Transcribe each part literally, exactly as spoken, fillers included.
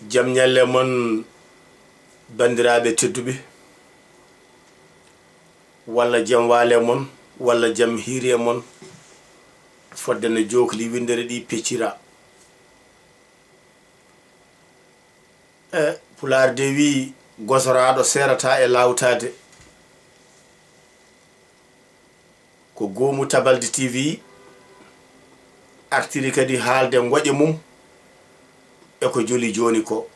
Jam ñalle mon, banndiraaɓe tedduɓe, walla jam waale mon, walla jam hiiri e mon, fodde no jookli winndere ɗi peccira. E, Pulaar de wii, "Gosoraaɗo seerata e laawtaade." Ko Goomu Tabalde T V artiri kadi haalde ngoƴe mum e ko joli jooni ko.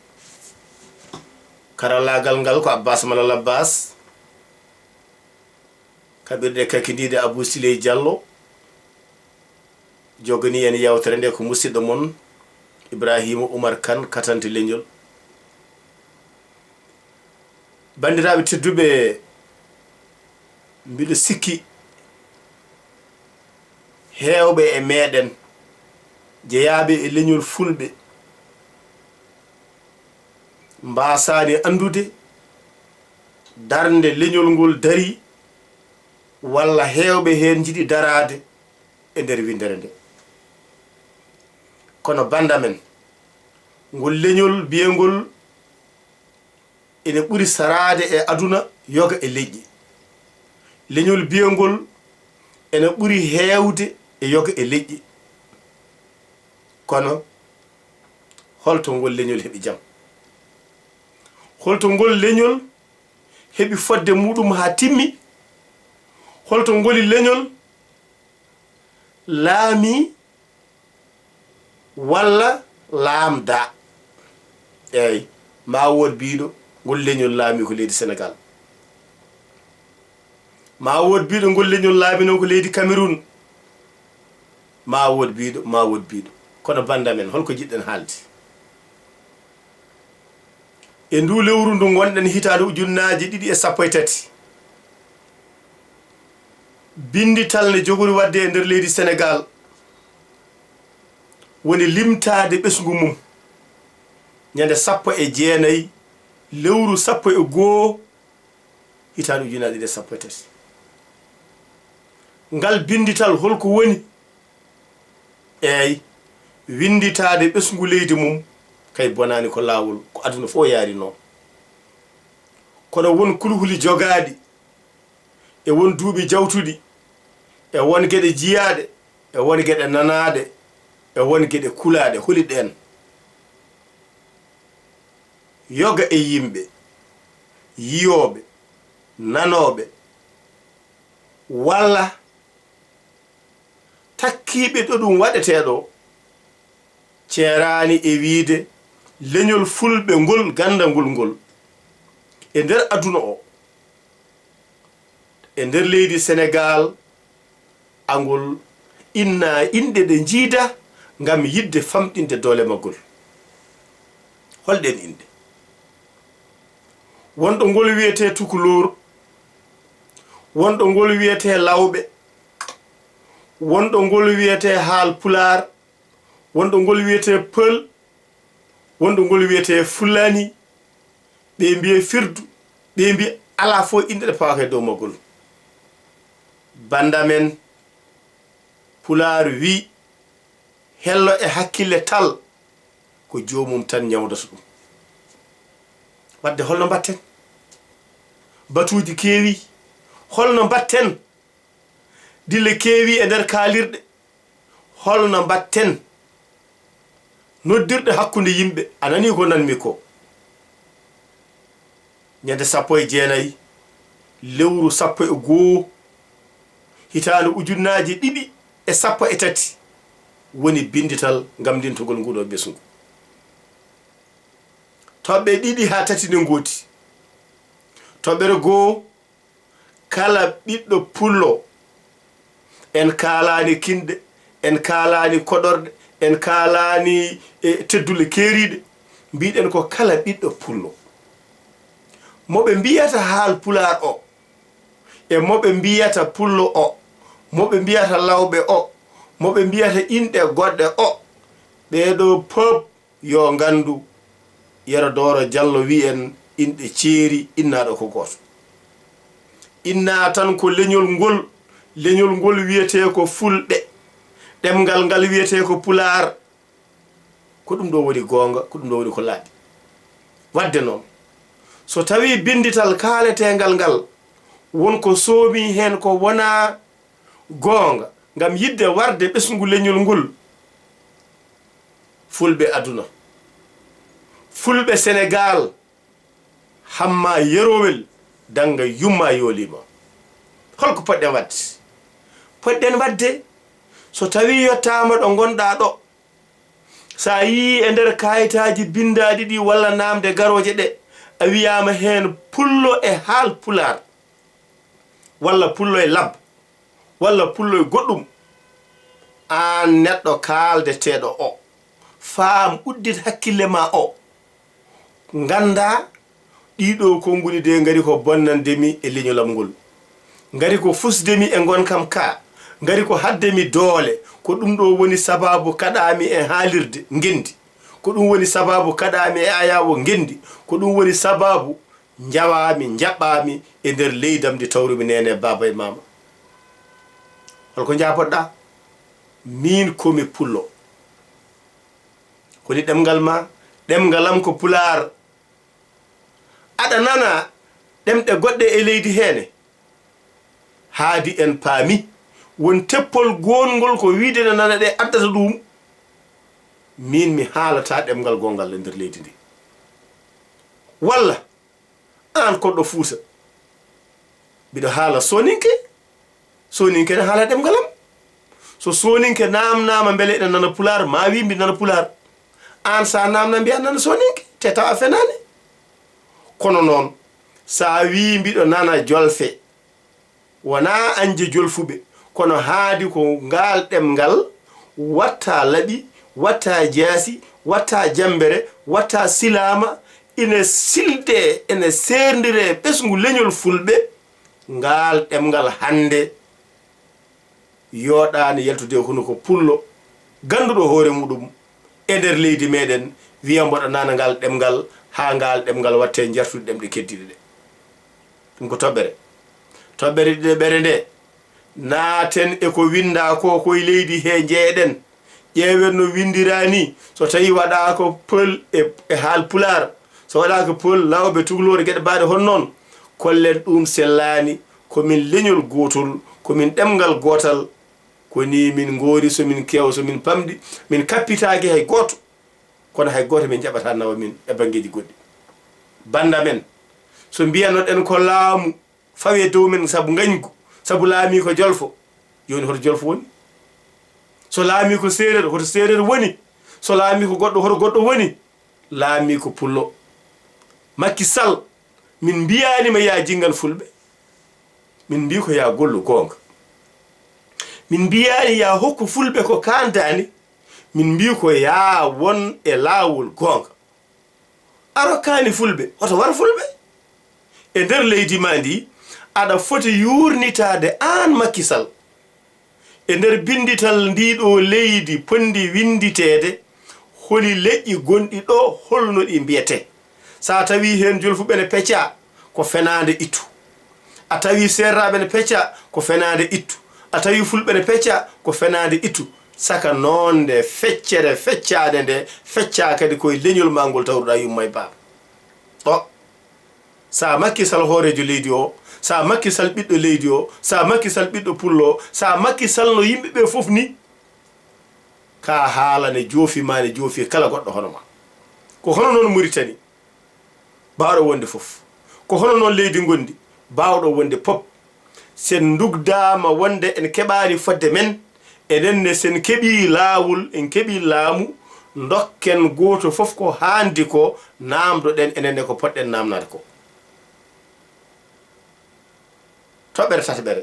Karallaagal ngal ko Abbas Malal Abbas, kaɓirɗe kakindiiɗe Abou Siley Diallo, joganii en yewtere nde ko musidɗo mon Ibrahima Oumar Kane, Katante Leñol. Banndiraaɓe tedduɓe, mbiɗo sikki heewɓe e meeɗen jeyaaɓe e leñol Fulɓe mbaasaani anndude darnde leñol ngol darii, walla heewɓe heen njiɗi daraade e nder winndere nde. Kono bannda men, ngol leñol biyengol ene ɓuri saraade e aduna yoga e leƴƴi. Leñol biyengol ene ɓuri heewde e yoga e leƴƴi. Kono holto ngol leñol heɓi jam? Holto ngol leñol heɓi fodde muɗum haa timmi? Holto ngoli leñol laami walla laamda? Eey, ma wood biiɗo ngol leñol laami ko leydi Senegaal. Ma wood biiɗo ngol leñol laami noon ko leydi Cameroun. Ma wood biiɗo, ma wood biiɗo. Kono bannda men, holko jiɗɗen haalde? E ndu lewru ndu ngonɗen, hitaande ujunnaaje ɗiɗi e sappo e tati, binndital ne jogori waɗde e nder leydi Senegaal, woni limtaade ɓesngu mum ñande sappo e jeenayi lewru sappo e goo, hitaande ujunnaaje ɗiɗi e sappo e tati. Ngal binndital, holko woni? Eey, winnditaade ɓesngu leydi mum kay bonaani ko laawol, ko aduna fof yaari noon. Kono won kulhuli jogaaɗi, e won duuɓi jawtuɗi, e won geɗe jiyaaɗe, e won geɗe nanaaɗe, e won geɗe kulaaɗe. Holi ɗeen? Yoga e yimɓe, yiyooɓe, nanooɓe, walla takkiiɓe ɗo ɗum waɗetee ɗo, ceeraani e wiyde leñol Fulɓe ngol, ganndagol ngol e nder aduna o, e nder leydi Senegaal, angol inna inɗe ɗe njiida ngam yiɗde famɗinde doole maggol. Holɗen inɗe? Wonɗo ngol wiyetee Tukulóor, wonɗo ngol wiyetee Lawɓe, wonɗo ngol wiyetee Haal Pulaar, wonɗo ngol wiyetee Pël, wonɗo ngol wiyetee Fulaani, ɓe mbiye Firdu, ɓe mbiya alaa fof inɗe ɗe pawata e dow maggol. Bannda men, Pulaar wii, "Hello e hakkille tal, ko joomum tan ñawdata ɗum." Wadde holno mbatten? Batuuji keewi, holno mbatten? Dille keewi e nder kaalirɗe, holno mbatten? Noddirɗe hakkunde yimɓe, a nanii ko nanmi ko. Ñande sappo e jeenayi lewru sappo e goo, hitaande ujunnaaje ɗiɗi e sappo e tati, woni binndital ngamdintogol nguɗo ɓesngu. Toɓɓe ɗiɗi haa tati ne ngoodi. Toɓɓere goo, kala ɓiɗɗo pullo, en kaalaani kinɗe, en kaalaani koɗorɗe, en kaalaani, e, teddule keeriiɗe, mbiɗen ko kala ɓiɗɗo pullo. Mo ɓe mbiyata Haal Pulaar o, e mo ɓe mbiyata Pullo o, mo ɓe mbiyata Lawɓe o, mo ɓe mbiyata inɗe goɗɗe o, ɓee ɗoo pop yo nganndu, Yero Dooro Jallo wii en inɗe ceeri, innaaɗo ko gooto. Innaa tan ko leñol ngol, leñol ngol wiyetee ko Fulɓe, ɗemngal ngal wiyetee ko Pulaar. Ko ɗum ɗo woni goonga, ko ɗum ɗo woni ko laaɓi. Waɗde noon, so tawii binndital kaaleteengal ngal won ko soomi heen ko wonaa goonga ngam yiɗde warde ɓesngu leñol ngol, fulɓe aduna, fulɓe Senegaal, hammaa yerowel dannga yumma yooliima. Hol ko poɗɗen waɗde? Poɗɗen waɗde, so tawii yottaama ɗo ngonɗaa ɗo, so a yiyii e nder kaayitaaji binndaaɗi ɗi walla naamnde garooje ɗe, a wiyaama heen pullo e haal pulaar, walla pullo e lab, walla pullo e goɗɗum, aan neɗɗo kaaldeteeɗo o, faam, uddit hakkille ma o, nganndaa ɗiɗo konguɗi de ngari ko bonnande mi e leñolam ngol, ngari ko fusde mi e ngonkam ka, ngari ko haɗde mi doole, ko ɗum ɗo woni sabaabu kaɗaami e haalirde ngenndi, ko ɗum woni sabaabu kaɗaami e ayaawo ngenndi, ko ɗum woni sabaabu njawaami, njaɓɓaami e nder leydam ndi tawrumi neene, baaba e maama. Hol ko njaaboɗaa? Miin ko mi pullo. Koni ɗemngal ma? Ɗemngalam ko pulaar. Aɗa nana ɗemɗe goɗɗe e leydi heene? Haadi en paami, won teppol goongol ko wiyde ne nana ɗe addata ɗum. Miin mi haalataa ɗemngal goongal e nder leydi ndi. Walla, aan koɗɗo Fuuta, mbiɗo haala sooninke, sooninke ne haala ɗemngal am. So sooninke naamnaama mbele eɗen nana pulaar, ma wii mbiɗo nana pulaar. Aan so a naamnaa mbiyaa nana sooninke, te taw a fenaani. Kono noon, so a wii mbiɗo nana jolfe, wonaa añde jolfuɓe, kono haadi ko ngaal ɗemngal watta laɓi, watta jaasi, watta jammbere, watta silaama, ina silde, ina seerndiree ɓesngu leñol fulɓe, ngaal ɗemngal hannde yooɗaani yaltude e hunuko pullo, gannduɗo hoore muɗum e nder leydi meɗen, wiya mboɗo nana ngal ɗemngal, haa ngal ɗemngal watte njartude ɗemɗe keddiɗe ɗe. Ɗum ko toɓɓere. Toɓɓere ɗiɗaɓere nde, naaten e ko winndaa ko, koye leydi he njeyeɗen. Ƴeewen no winndiraa ni, so tawii waɗaa ko pël e, e haal pulaar, so waɗaa ko pël, lawɓe, tukulóor, geɗe baaɗe hono noon, kollen ɗum sellaani, ko min leñol gootol, ko min ɗemngal gootal, ko ni min ngoori, so min keew, so min pamɗi, min kappitaaki hay gooto, kono hay gooto min jaɓataa nawa min e banngeeji goɗɗi. Bannda men, so mbiyanoɗen ko laamu, fawee dow men sabu ngañgu, sabu laamiiko jolfo. Jooni hoto jolfo woni? So laamiiko seereer, hoto seereer woni? So laamiiko goɗɗo, hoto goɗɗo woni? Laamiiko pullo. Makki Sal, min mbiyaani ma yaa jinngan fulɓe. Min mbii ko yaa gollu goonga. Min mbiyaani yaa hokku fulɓe ko kaandaani. Min mbii ko yaa won e laawol goonga. A rokkaani fulɓe, hoto war fulɓe. E nder leydi ma ndi, aɗa foti yuurnitaade aan Makki Sal. E nder binndital ndii ɗoo leydi ponndi winnditeede, holi leƴƴi gonɗi ɗo, holno ɗi mbiyetee? So a tawii heen jolfuɓe ne peccaa, ko fenaande ittu. A tawii seerraaɓe ne peccaa, ko fenaande ittu. A tawii fulɓe ne peccaa, ko fenaande ittu. Saka noon nde feccere feccaande nde feccaa kadi koye leñol maa ngol tawruɗaa yumma e baaba. O, so a Makki Sal hooreejo leydi o, so a Makki Sal ɓiɗɗo leydi o, so a Makki Sal ɓiɗɗo pullo o, so a Makki Sal no yimɓe ɓe fof ni, ka haala ne joofi ma, ne joofi kala goɗɗo hono ma. Ko hono noon Muritani. Baawɗo wonde fof. Ko hono noon leydi ngondi, baawɗo wonde pop. Sen ndugdaama wonde en keɓaani fodde men, enen ne sen keɓii laawol, en keɓii laamu, ndokken gooto fof ko haandi ko, naamdoɗen enen ne ko potɗen naamnaade ko. Toɓɓere tataɓere.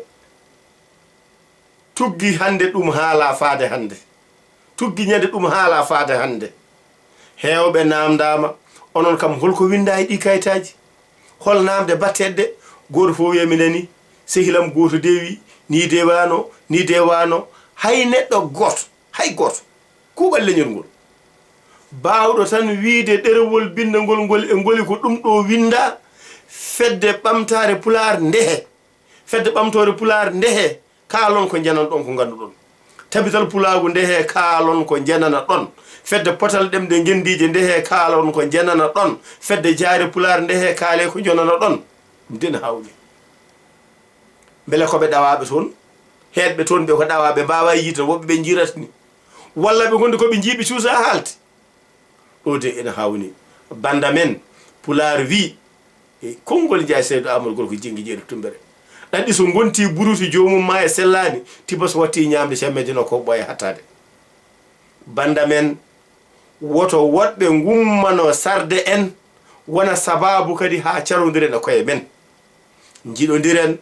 Tuggi hannde ɗum haalaa faade hannde. Tuggi ñande ɗum haalaa faade hannde. Heewɓe naamndaama, onon kam hol ko winndaa e ɗii kayitaaji? Hol naamnde batteeɗe? Gooto fof wiya mi nani, sehilam gooto de wi, nii de waano, nii de waano. Hay neɗɗo gooto, hay gooto, kuuɓal leñol ngol, baawɗo tan wiyde ɗerewol binndagol ngol e ngoli ko ɗum ɗo winndaa, Fedde Ɓamtaare Pulaar ndehe. Fedde Ɓamtoore Pulaar ndehe, kaalon ko njananɗon, ko ngannduɗon. Tabital pulaagu nde he kaalon ko njenana ɗon. Fedde potal ɗemɗe ngenndiije nde he kaalon ko njenana ɗon. Fedde jaare pulaar nde he kaale ko njenana ɗon. Ɗum den hawni. Mbele ko ɓe ɗawaaɓe toon? Heedɓe toon ɓe ko ɗawaaɓe, mbaawaa yiide, woɓɓe ɓe njiirat ni. Walla ɓe ngondi ko ɓe njiiɓi cuusa haalti. Ɗo de ena hawni. Bannda men, pulaar wi, e konngol Njaay Saydu Aamadu Gorko Jinngi Jeeri Tummbere. Ɗaɗɗi so ngonti buruti joomum ma e sellaani, tiba so watti ñaamde cemmeeje no ko ɓooya hattaade. Bannda men, woto woɗɓe ngummano sarde en, wona sabaabu kadi haa carondiren e koye men. Njiɗondiren,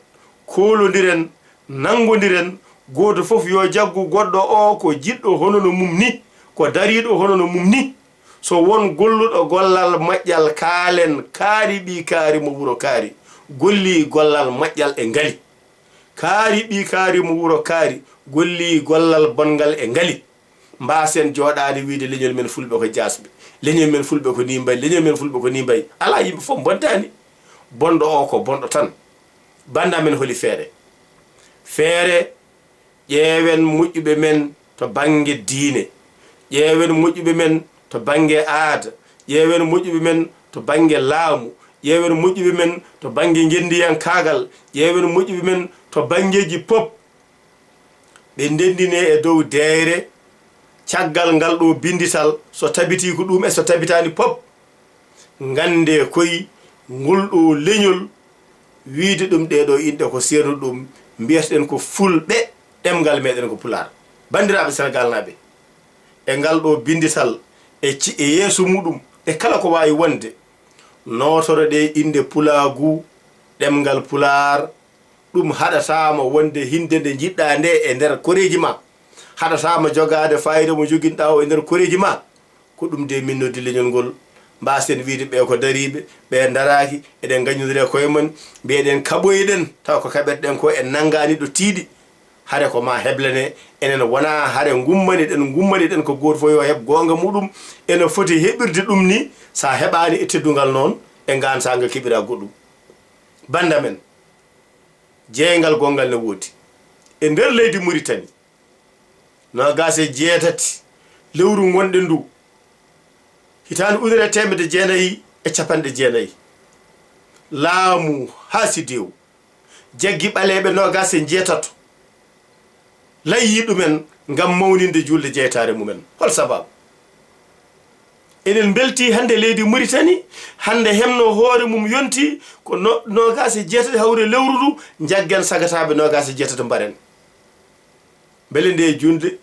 koolondiren, nanngondiren, gooto fof yo jaggu goɗɗo o ko jiɗɗo hono no mum ni, ko dariiɗo hono no mum ni. So won golluɗo gollal moƴƴal, kaalen, Kaari ɓii Kaari mo wuro Kaari, gollii gollal moƴƴal e ngaali. Kaari ɓii Kaari mo wuro Kaari, gollii gollal bonngal e ngaali. Mbaasen jooɗaade wiyde leñol men fulɓe ko jaasɓe, leñol men fulɓe ko nii mbayi, leñol men fulɓe ko nii mbayi. Alaa, yimɓe fof mbontaani. Bonɗo o ko bonɗo tan. Bannda men, holi feere? Feere, ƴeewen moƴƴuɓe men to bannge diine, ƴeewen moƴƴuɓe men to bannge aada, ƴeewen moƴƴuɓe men to bannge laamu, ƴeewen moƴƴuɓe men to bannge ngenndiyankaagal, ƴeewen moƴƴuɓe men to banngeeji pop. Ɓe ndenndinee e dow deeyre, caggal ngal ɗo binndital, so tabitii ko ɗum e so tabitaani pop. Nganndee koy ngol ɗo leñol, wiyde ɗum ɗee ɗo inɗe ko seernuɗum, mbiyeten ko fulɓe, ɗemngal meeɗen ko pulaar. Banndiraaɓe senegaalnaaɓe, e ngal ɗo binndital, e ci-, e yeeso muɗum, e kala ko waawi wonde, nootoro ɗee inɗe pulaagu, ɗemngal pulaar, ɗum haɗataa ma wonde hinnde nde njiɗɗaa nde e nder koreeji ma, haɗataa ma jogaade faayiida mo njoginɗaa o e nder koreeji ma. Ko ɗum de min noddi leñol ngol, mbaasen wiyde ɓe ko dariiɓe, ɓe daraaki, eɗen ngaññondira e koye mon, mbiyeɗen kaɓoyɗen, tawa ko kaɓirɗen ko en nanngaani ɗo tiiɗi. Hare ko ma heblane, enen wonaa hare ngummaniɗen, ngummaniɗen ko gooto fof yo heɓ goonga muɗum, ene foti heɓirde ɗum ni, so a heɓaani e teddungal noon, e ngaan saanga keɓira goɗɗum. Bannda men, jeeyngal gonngal ne woodi. E nder leydi Muritani, noogaas e jeetati lewru ngonɗen ndu, hitaande ujunere e teemedde jeenayi e capanɗe jeenayi, laamu Haasidew jaggi ɓaleeɓe noogaas e jeetato, layyi ɗumen ngam mawninde juulde jeytaare mumen. Hol sabaabu? Eɗen mbeltii hannde leydi Muritani, hannde hemno hoore mum yonti ko no-, noogaas e jeetati hawre lewru ndu, njaggen sagataaɓe noogaas e jeetati mbaren. Mbele nde juulde,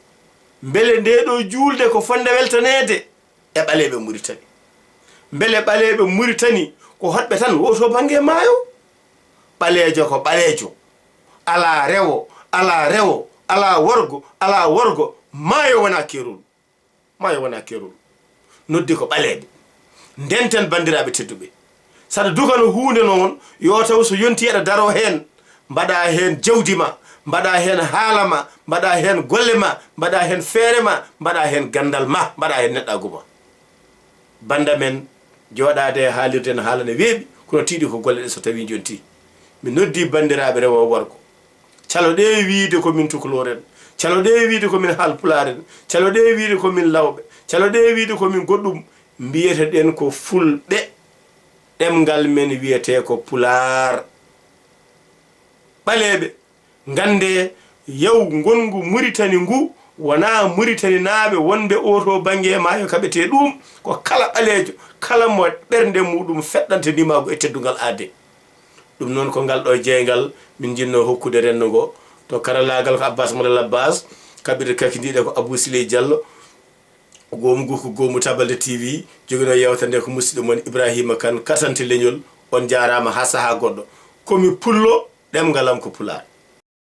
mbele nde ɗo juulde ko fonnde weltaneede e ɓaleeɓe Muritani? Mbele ɓaleeɓe Muritani ko hoɗɓe tan wowto bannge maayo? Ɓaleejo ko ɓaleejo, alaa rewo, alaa rewo, alaa worgo, alaa worgo, maayo wonaa keerol. Maayo wonaa keerol. Noddi ko ɓaleeɓe. Ndenten, banndiraaɓe tedduɓe. Saɗa dukano huunde noon, yo taw so yontii aɗa daroo heen, mbaɗaa heen jawdi ma, mbaɗaa heen haala ma, mbaɗaa heen golle ma, mbaɗaa heen feere ma, mbaɗaa heen ganndal ma, mbaɗaa heen neɗɗaagu ma. Bannda men, jooɗaade e haalirde ne haala ne weeɓi, kono tiiɗi ko golle ɗe so tawii njontii. Mi noddii banndiraaɓe rewo e worgo. Calo ɗee wiyde ko min tukulooren, calo ɗee wiyde ko min haalpulaaren, calo ɗee wiyde ko min lawɓe, calo ɗee wiyde ko min goɗɗum, mbiyete ɗen ko fulɓe. Ɗemngal men wiyetee ko pulaar. Ɓaleeɓe, nganndee yaw ngonngu Muritani ngu, wonaa Muritaninaaɓe wonɓe oo to bannge maayo kaɓetee ɗuum, ko kala ɓaleejo, kala mo ɓernde muɗum feɗɗante ndimaagu e teddungal aadee. Ɗum noon ko ngal ɗo jeeyngal min njinnoo hokkude renndo ngo. To karallaagal ko Abbas Malal Abbas, kaɓirɗe kakidiiɗe ko Abou Siley Diallo, goomu ngu ko goomu Tabalde T V, joginoo yeewtere nde ko musidɗo mon Ibrahima Kane, katante leñol. On njaaraama haa sahaa goɗɗo. Ko mi pullo, ɗemngal am ko pulaar.